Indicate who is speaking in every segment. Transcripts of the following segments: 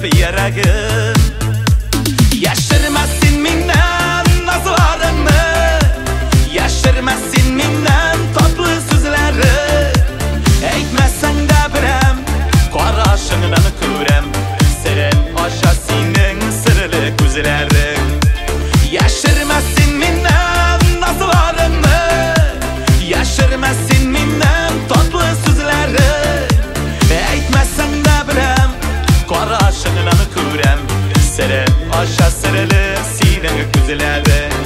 Speaker 1: сызланып йөрәгем. Яшермә син миннән назларыңны, яшермә син миннән татлы сүзләре. Әйтмәсәң дә беләм, карашыңнан күрәм, серен ача синең серле күзләрең. Яшермә син миннән назларыңны, яшермә син миннән татлы сүзләре. Әйтмәсәң дә беләм, карашыңнан күрәм, серен ача серле синең күзләрең.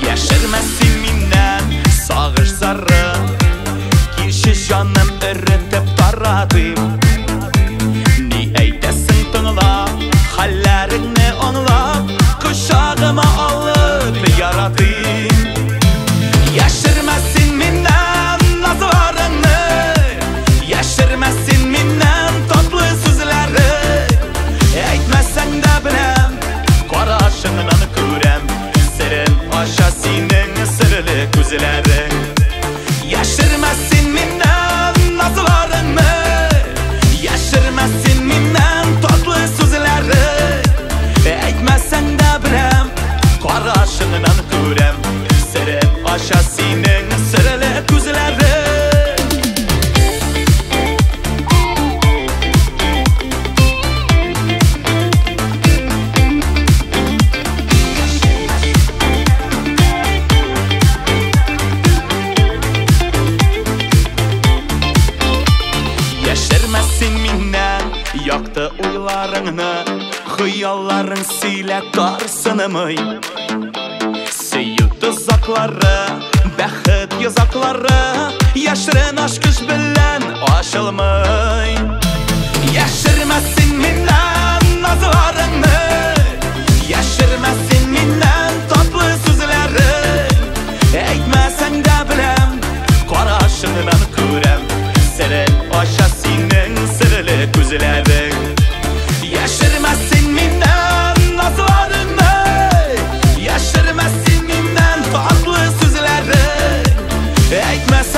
Speaker 1: Яшермә син миннән сагыш зары, килше җаным эретеп таратыйм. Ни әйтәсең тыңлап, хәлләреңне аңлап, кочагыма алып яратыйм. Яшермә син миннән назларыңны, яшермә син миннән татлы сүзләре. Әйтмәсәң дә беләм, карашыңнан күрәм, серен ача синең серле күзләрең. Яшермә син миннән назларыңны, яшермә син миннән татлы сүзләре. Әйтмәсәң дә беләм, карашыңнан күрәм, серен ача синең серле күзләрең. Яшермә син миннән якты уйларыңны, хыялларың сөйлә тарсынмый. Сөю тозаклары, бәхет йозаклары яшерен ачкыч белән ачылмый. Яшермә син миннән назларыңны, яшермә син миннән татлы сүзләре. Әйтмәсәң дә беләм, карашыңнан күрәм, серен ача синең серле күзләрең. Яшермә син миннән назларыңны, яшермә син миннән татлы сүзләре. Әйтмәсәң